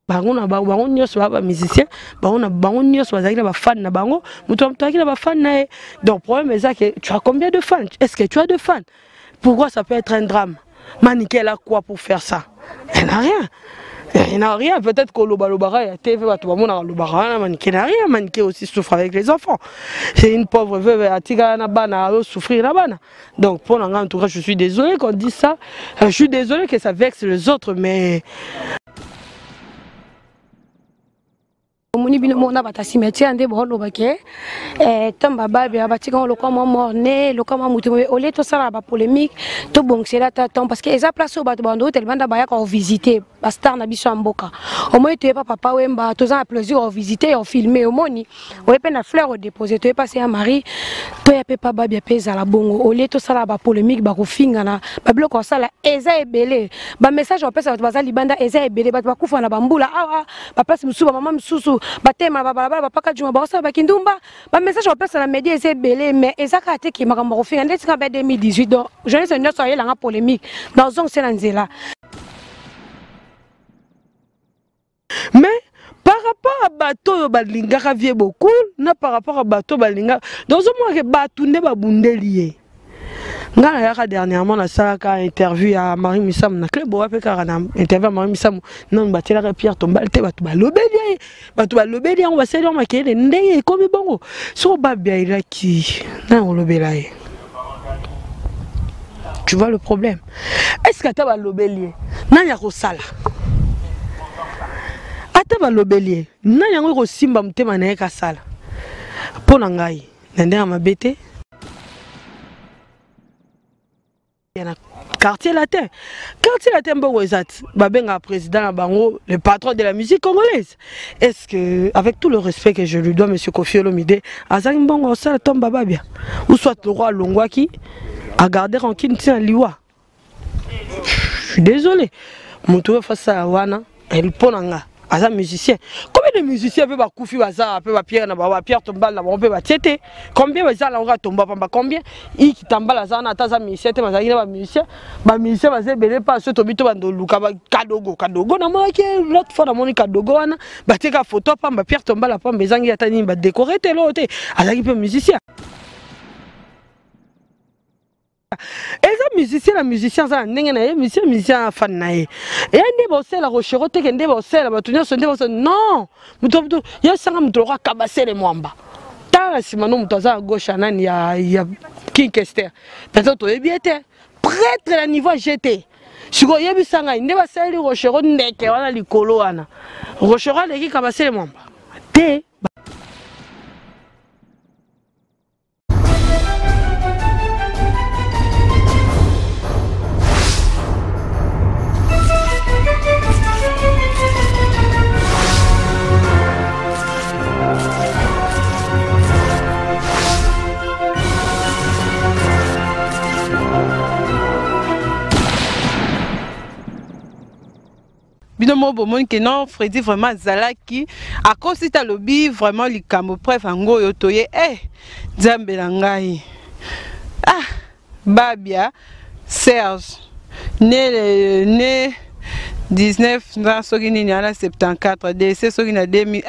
Bango na bango, bango nyonso ba ba musicien, bango na bango nyonso bazalaki na ba fan na bango, moto azalaki na ba fan na ye. Donc problème eza que tu as combien de fans? Est-ce que tu as de fans? Pourquoi ça peut être un drame? Manike, elle a quoi pour faire ça? Elle n'a rien. Elle n'a rien. Peut-être que lobaka ya TV, bato bamonaka lobaka wana, Manike n'a rien. Manike aussi souffre avec les enfants. C'est une pauvre veuve, atika na bana, azo souffrir na bana. Donc pour nga, en tout cas, je suis désolé qu'on dise ça. Je suis désolé que ça vexe les autres, mais Omoni bino mona bato ya cimetière nde baoloba ke ntango bababela batika ngo lokwa mwa morne lokwa mwa motu olie tosala bapolémique tobongisela ata temps parce que eza place oyo bato bando otele banda bayaka kovisite bastar na biso ya mboka. Omoni toye pa Papa Wemba, toza na plaisir kovisite ya ofilme, omoni oye mpe na fleur odépose, toye pasi ya Marie, toya mpe pa Babia mpe ezala bongo. Olie tosala bapolémique, bakofingana, babiloko kosala eza ebele, bamessage bapesa bato baza libanda eza ebele, bato bakufa na bambula awa, baplace mosusu, bamama mosusu batema babalabala, bapaka juma bakosala bakindumba, bamessage bapesa na média eza ebele. Mais eza kaka te ke makambo bakofinga nde tika ba 2018. Donc journaliste nyonso ayelanga polémique nazongise na nzela. Mais par rapport à bato oyo balingaka vie beaucoup na par rapport à bato balingaka, donc ozomona ke bato nde babundeli ye. Nga nayaka dernièrement, nasalaka interview ya Marie Misamu na Clé Boa, mpe kaka na interview ya Marie Misamu nanu batielaka Pierre Tombale te. Bato balobeli ye, bato balobeli yango, basali yango makelele ndenge ekomi bongo. Soko Babia elaki nani kolobela ye? Tu vois le problème? Est-ce que ata balobeli ye, nani akosala? Ata balobeli ye, nani yango ekosimba motema na ye kasala? Mpo na ngai, na ndenge ya mabe te, na Quartier Latin, Quartier Latin mbongo eza ti babengaka président na bango le patron de la musique congolaise. Est-ce que, avec tout le respect que je lui dois, monsieur Koffi Olomide azangi mbongo osala tomba Babia, ou soit le roi alongwaki agarde rancune ntina liwa? Je suis désolé, moto oyo fasala wana, mpo na nga aza musicien. Combien de musiciens mpe bakufi, baza mpe bapierre na bango, bapierre tombale na bango mpe batie te? Combien baza nango kaka tomba pamba? Combien iki tambala aza wana, ata aza musicien te? Bazalaki na bamusicien, bamusicien baza ebele. Mpa so tobi to bando oluka Kadogo. Kadogo namonaki l'autre fois, namoni Kadogo wana batieka photo pamba, pierre tombala pamba, ezangi ata nini, badécore te, eloko te. Azalaki mpe musicien. Eza musicien na musicien aza na ndenge na ye, musicien, musicien fan na ye. Eya nde bosala Rochero teke nde bosala bato nyonso nde bosala. Non, moto moto yesanga moto lokola Kabasele Mwamba, tala na nsima no, moto aza na gauche ya nani ya King Kester, peut-être toyebi ye te, prêtre na niveau ya gt. Sikoyo oyebisa ngai nde basaleli Rochero ndeke wana likolo wana, Rochero aleki Kabasele Mwamba te. Bino moko bomoni ke non, Fredi vraiment azalaki akosi te, alobi vraiment likambo. Preuve yango oyo toye. Nzambe na ngai, ah, Babia Serge né 19 na soki nini ana 74, décès soki na 2000.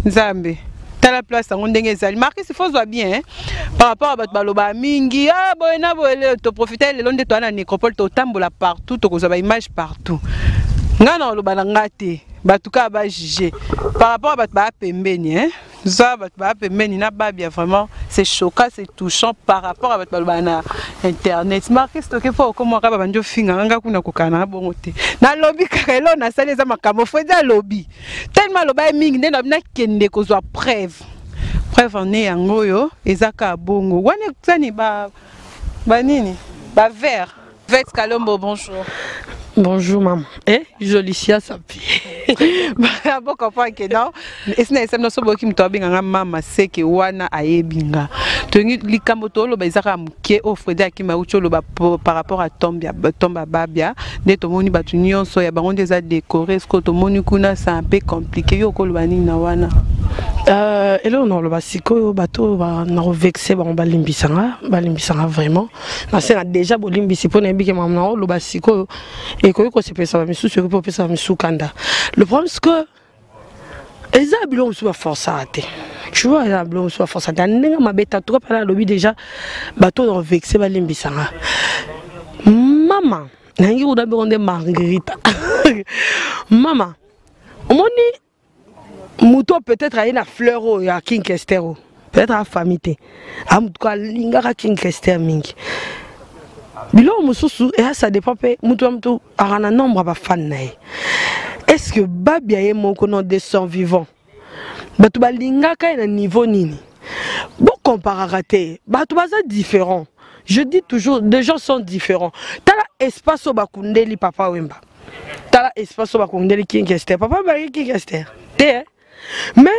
Nzambe, tala place yango ndenge ezali. Markis, faut zwa bien, hein? Par rapport à bato balobaka mingi, ah, boye na boye. Lelo toprofite, lelo nde toza na nécropole, totambola partout, tokozwa baimage partout. Ngai na koloba na nga te, bato kaka bajuge par rapport à bato baya pembeni, hein? Za bato baya pembeni na Babia, vraiment c'est choquant, c'est touchant par rapport à bato balobaka na internet. Markis, toke mpo okomwaka babandi ofinganga nga kuna, kokana na bongo te. Nalobi kaka eloko nasali eza makambo Fredi alobi, tellement aloba ye mingi nde nabi nakende kozwa preuve. Preuve ane yango oyo eza kaka bongo wana, ezani ba banini, bavert. Vet Kalombo, bonjour. Bonjour maman. Eh, Jolicia Sapi. Bon, comprendre que non. Esina esami nyonso boyoki moto abenganga mama seke wana ayebi nga. Tolingi likambo toloba eza kaka moke oyo Fredi Akima auti oloba par rapport à tombe ya tombe ya Babia, nde tomoni bato nyonso ya bango nde eza décoré. Ce que tomoni kuna, c'est un peu compliqué. Yo okoloba nini na wana? Eloko na koloba sikoyo, bato oyo na kovexe bango, balimbisanga, balimbisanga vraiment. Nasenga déjà bolimbisi mpo nayebi ke makambo na oloba sikoyo ekoki kosepelisa bamisusu, ekoki mpe kopesa bamisusu kanda. Le problème, c'est que eza biloko mosusu baforçaka te, tu vois. Eza biloko mosusu baforçaka te. Ndenge mabe ta tuka mpana alobi déjà, bato oyo vexe balimbisanga. Mama nalingi kuna beko nde Marguerita. Mama, omoni moto peut-être aye na fleur oyo ya King Kester, oyo peut-être afamille te, amutuka alingaka King Kester mingi. Biloko mosusu eya, ça dépend mpe motu na motu aka na nombre ya bafan na ye. Est ce que Babia ye moko, non, de son vivant, bato balingaka ye na niveau nini? Bocomparaka te, bato baza différent. Je dis toujours, des gens sont différents. Tala espace oyo bakundeli Papa Wemba, tala espace oyo bakundeli King Kester. Papa balingi King Kester te, eh? Mais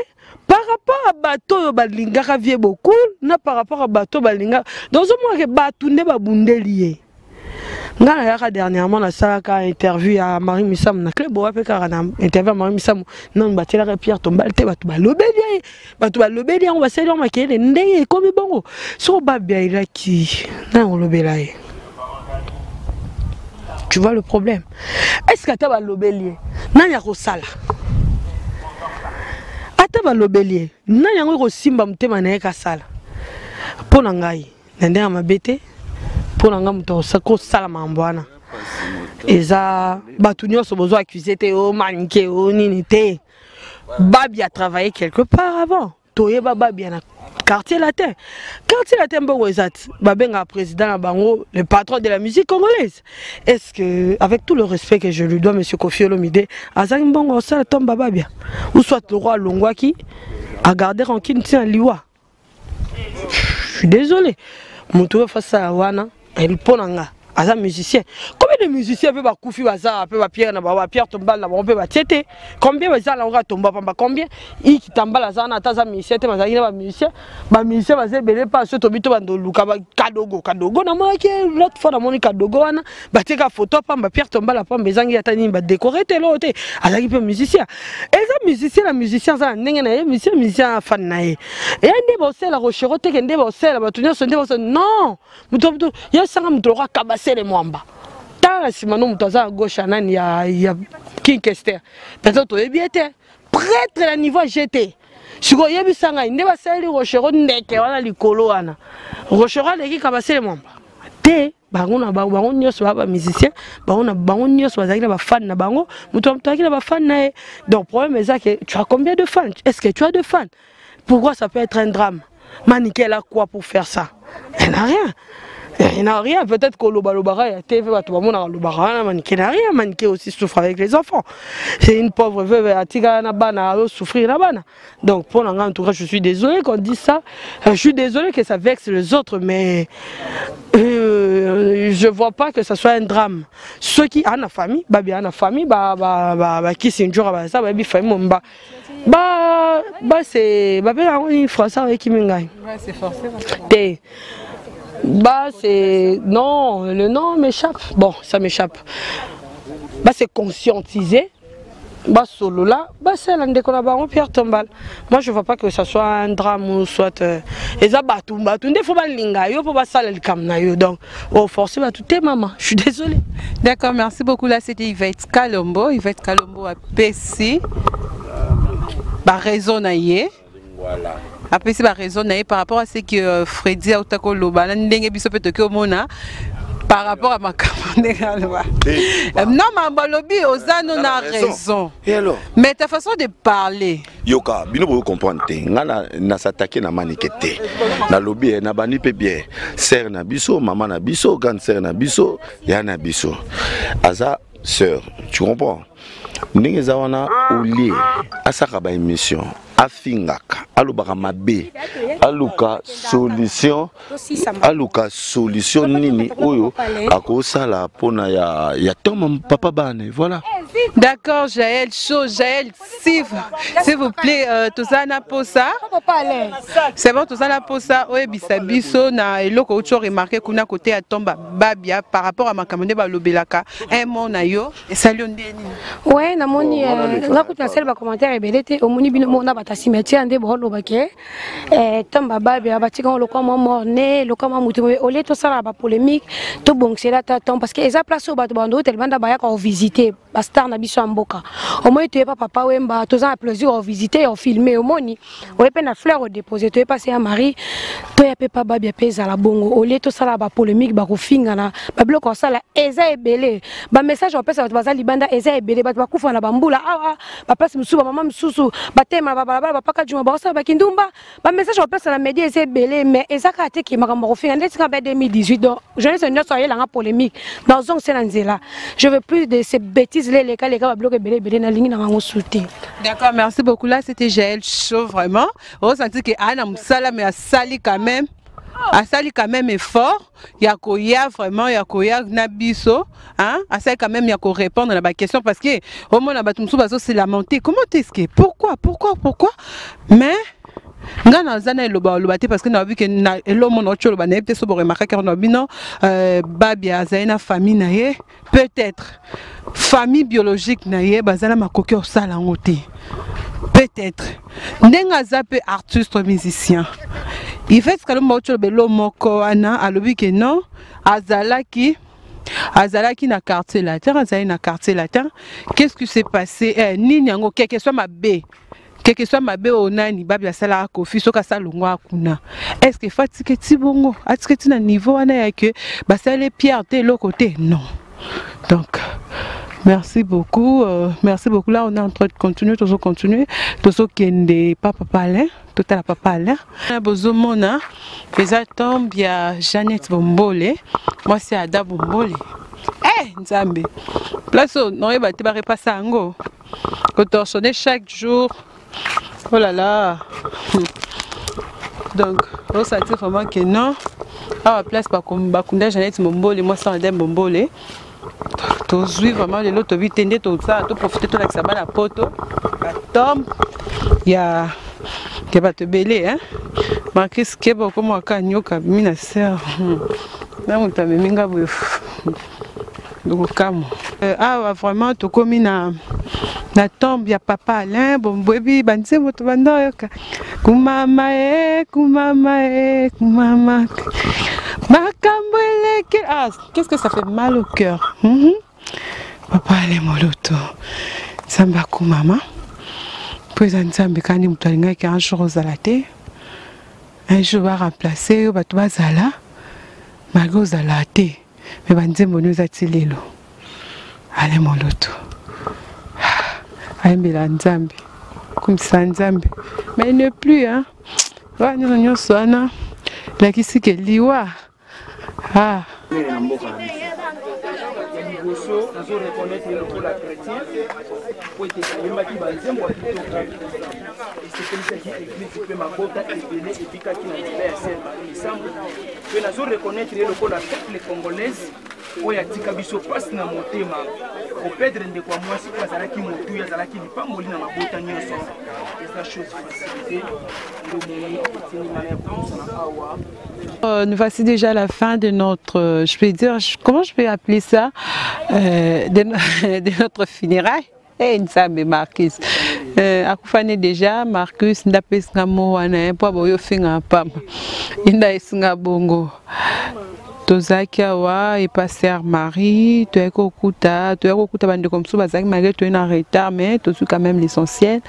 par rapport à bato oyo balingaka vie beaucoup na par rapport à bato balingaka, donc ozomona ke bato nde babundeli ye. Nga nayaka dernièrement, nasalaka interview ya Marie Misamu na club owa mpe kaka na interview ya Marie Misamu, nanu batielaka Pierre Tombale te. Bato balobeli ye, bato balobeli yango, basali yango makelele ndenge ekomi bongo. Soko Babia elaki nani kolobela ye? Tu vois le problème? Est ce que ata balobeli ye, nani akosala? Ata balobeli ye, nani yango ekosimba motema na ye kasala? Mpo na ngai, na ndenge ya mabe te, mpo na ngai, moto kosala makambo wana eza bato nyonso bozo accuse te o Manike o nini te. Babi a travaillé quelque part avant. Toyeba Babia na Quartier Latin. Quartier Latin, mbongo eza ti, babengaka président na bango le patron de la musique congolaise. Est ce que, avec tout le respect que je lui dois, monsieur Koffi Olomide azangi mbongo osala tomba Babia, ou soit le roi alongwaki agarde rancune ntina liwa? Je suis désolé, moto oyo fasala wana, mpo na nga, aza musicien. Combien de musiciens mpe bakufi, baza mpe bapierre na bango, bapierre tombale na bango mpe batie te? Combien baza nango kaka tomba pamba? Combien Ikitambala aza wana, ata aza musicien te, bazalaki na bamusicien? Bamusicien baza ebele. Mpa so tobi to bandoluka Kadogo. Kadogo namonaki l'autre fois, namoni Kadogo wana batieka photo pamba, pierre tombale pamba, ezangi ata nini, badécoré te, eloko te. Azalaki mpe musicien. Eza musicien na musicien aza na ndenge na ye, musicien, musicien fan na ye. Eya nde bosala Rochero teke, nde bosala bato nyonso nde bosala. Non, moto moto yesanga moto lokola Kabasele Mwamba. Tala na nsima no, moto aza na gauche ya nani, ya King Kester, peut-être toyebi ye te, prêtre na niveau ya gt. Sikoyo oyebisa ngai nde basaleli Rochero ndeke wana likolo wana, Rochero aleki Kabasele Mwamba te. Bango na bango, bango nyonso baa bamusicien, bango na bango nyonso bazalaki na bafan na bango, moto moto azalaki na bafan na ye. Donc problème eza ke tu as combien de fans? Est ce que tu as de fans? Pourquoi ça peut être un drame? Manike, elle a quoi pour faire ça? Elle n'a rien, il n'a rien. Peut-être que ya TV, bato bamonaka lobaka wana. Manike n'a rien. Manike aussi souffre avec les enfants. C'est une pauvre veuve, atikala na bana, souffrir na bana. Donc pour en tout cas, je suis désolé qu'on dise ça, je suis désolé que ça vexe les autres, mais je vois pas que ça soit un drame. Ceux qui ont la famille, ba bien la famille, ba ba ba ba qui s'injure ba ça, ba bi famille ba ba ba c'est ba bien en français avec qui mingai. Ouais, c'est forcé. Te bah c'est, non, le nom m'échappe. Bon, ça m'échappe. Bah c'est conscientiser, basolola, basala ndeko na bango pierre tombale. Moi, je vois pas que ça soit un drame ou soit eza bato, bato nde fo balinga yo mpo basala likambo na yo. Donc oforce bato te, mama, je suis désolé. D'accord, merci beaucoup. Là, c'était Yvette Kalombo. Yvette Kalombo apesi baraison na ye. Voilà. Apesi baraison na ye par rapport à ce que Freddy auta koloba na ndenge biso mpe toki omona par rapport à makambo ndenge aloba. Non, mambo alobi, oza no na raison. Et alors? Mais ta façon de parler. Yoka, bino boyo comprendre te. Nga na s'attaquer na Manike te. Nalobi na bandi mpe bien. Sœur na biso, mama na biso, grande sœur na biso, ya na biso. Aza sœur, tu comprends? Ndenge eza wana, olie asaka ba émission, afingaka, alobaka mabe, aluka solution, aluka solution nini oyo akosala mpona ya tom papa bana. Voilà. D'accord, Jaël Chaud, Jaël, s'il vous plaît, toza na posa. C'est bon, toza na posa, oyebisa biso na eloko outi remarqué kuna côté ya tomba Babia par rapport à makambo nde balobelaka. Un mot na yo, esali yo nde nini? Ouais, namoni nga kutu nasali bacommentaire ebele te. Omoni bino moko na bato ya cimetière nde baoloba ke tomba Babia batika lokwa mwa morne, lokwa mwa motu. Olie tosala bapolémique, tobongisela ata tombe, parce que eza place oyo bato bando otele banda bayaka kovisite. Ba star na biso ya mboka, omoni, toye pa Papa Wemba, toza na plaisir ovisite, ofilme, omoni, oye mpe na fleur odépose. Toye pa sœur Marie, toya mpe pa Babia mpe ezala bongo. Olie tosala bapolémique, bakofingana, babiloko kosala eza ebele, bamessage bapesa bato baza libanda eza ebele. Bato bakufa na bambula awa, baplace mosusu, bamama mosusu batema na babalabala, bapaka juma, bakosala bakindumba, bamessage bapesa na média eza ebele. Mais eza kaka te ke makambo bakofinga ndeti kaka ba 2018. Donc jeunesse nyonso ayelanga polémique, nazongise na nzela. Je veux plus de ces bêtises le eleka leka, babiloko ebele ebele, nalingi na bango su te. D'accord, merci beaucoup. Là, c'était Jaël Chaud, vraiment. On sentit que Anna mosala, mais asali quand même. Asali quand même effort. Ya koya vraiment, ya koya na biso. Hein? Asali quand même ya ko répondre à la question parce que au moins, bato mosusu bazo se lamenter. Comment est-ce que pourquoi, pourquoi, pourquoi? Mais nga naza na eloba oloba te parce que nayebi ke na eloko mona oti oloba, nayebi te so boremarkaki yango na bino. Babia azali na famille na ye, peut-être famille biologique na ye baza na makoki ya kosala yango te. Peut-être ndenge aza mpe artiste musicien, Yvette Kalomba oti oloba elo moko wana, alobi ke non, azalaki na Quartier Latin, azali na Quartier Latin. Qu'est-ce qui s'est passé? Nini yango, quelque soit mabe, quelque soit mabe oyo nani Babia asalaka Kofi, soki asalongwa kuna, est ce que fa atiketi bongo, atiketi na niveau wana ya ke basali pierre te, eloko te? Non. Donc merci beaucoup, merci beaucoup. Là, on est en train de continuer, toujours continuer, tozokende pa papa Alain, totala papa Alain. Bozomona eza tombe ya Jeannette Bombole, mwasi ya Ada Bombole. Nzambe, place oyo naoyeba te, barepasa yango kotorsionner chaque jour. Oh là là! Donc osentir vraiment que non, awa place bakunda Jeannette Mombole, mwasi ya Ada Bombole. Tozwi vraiment lelo, tobi te nde tosala, toprofite, tolakisa bana poto batombe ya bato ebele, hein? Marcus Keba, okomwaka nyoka bimi na ser na moto amemi nga boye, lokokamwa. Awa vraiment tokomi na tombe ya papa Alain. Boyebi banzembo tobanda oyoka: kumama e, kumama e, kumama, makambo eleki. Ah, qu'est-ce que ça fait mal au cœur! Papa Alain Moloto, Nzambe akumama, mpo eza Nzambe kandi moto alingaki un jour ozala te, un jour baremplace yo, bato bazala malgré ozala te, me banzembo no eza ti lelo. Alain Moloto ayembela Nzambe, kumisa Nzambe, mais il n'est plus, hein. Wana nyonso nyonso wana elakisi ke liwa, ah. Na mboka na biso ya liboso, nazo reconnaître lokola chrétien po ete ayembaki banzembo ya kitoko, esepelisaki église mpe mabota ebele ebikaki na nzela ya sœur Marie Misambo. Mpe nazo reconnaître ye lokola peuple congolaise oyo atika biso mpasi na motema, koperdre ndeko ya mwasi oyo azalaki motuya, azalaki lipamboli na mabota nyonso. Eza chose facilité ndomoni etindi ngana ya kobosana awa. Nous voici déjà à la fin de notre, je peux dire, comment je peux appeler ça, de notre funéraille. Eh, Nzambe, Marcus. Akufani déjà, Marcus, ndapesi mo wana, po boyo finga pamba. Inda esinga bongo. Tozalaki awa epa sœur Marie, toyaki kokuta bandeko mosusu bazalaki, malgré toye na retard, mais tozwi quand même l'essentiel.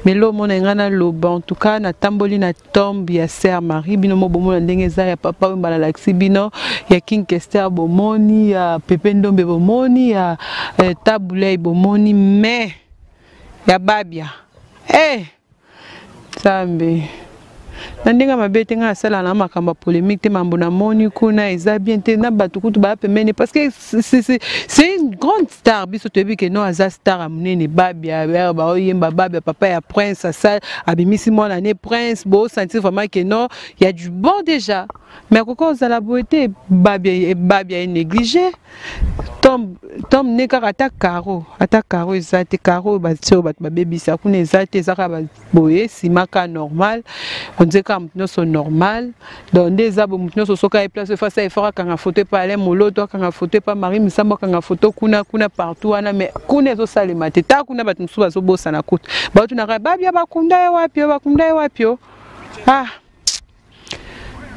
Mais lo omona ngai naloba, en tout cas natamboli na tombe ya sœur Marie, bino mo bomona ndenge eza, ya papa oyo balalakisi bino, ya King Kester bomoni, ya Pepe Ndombe bomoni, ya Tabulei bomoni, mais ya Babia, eh Nzambe, na ndenge mabe te, ngai nasala na makambo ya polémique te. Mambo namoni kuna eza bien te, na bato kutu baya pembeni, parce que c'est une grande star. Biso toyebi ke non, aza star ya monene. Babia baoyemba Babia, papa ya Prince, asal abimisi mwana ne Prince, bosentir vraiment ke non, y a du bon déjà, mais akoki ozala boye te. Babia, Babia est négligé. Tombe ne kaka ata carreau, ata carreau eza te. Carreau oyo batie, oyo bato babebisa kuna, eza te. Eza kaka boye, nsima kaka normal, on dirait kaka moto nyonso normal. Donc nde eza boye, moto nyonso soki aye place, efasa effort, akanga photo epa Alain Moloto, akanga photo epa Marie Misambo, akanga photo kuna kuna, partout wana. Mais kuna ezosalema te. Ta kuna bato mosusu bazobosana kutu, batunaka Babia bakunda ye wapi o, bakunda ye wapi o. Ah.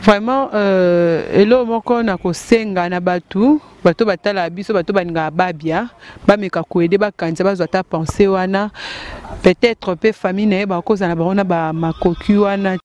Vraiment euh, eloko moko na kosenga na bato, bato batalaka biso, bato balingaka Babia, bameka koaider, bakanisa, bazwa ata pensée wana. Peut-être mpe famille na ye bakozala na bango na bamakoki wana.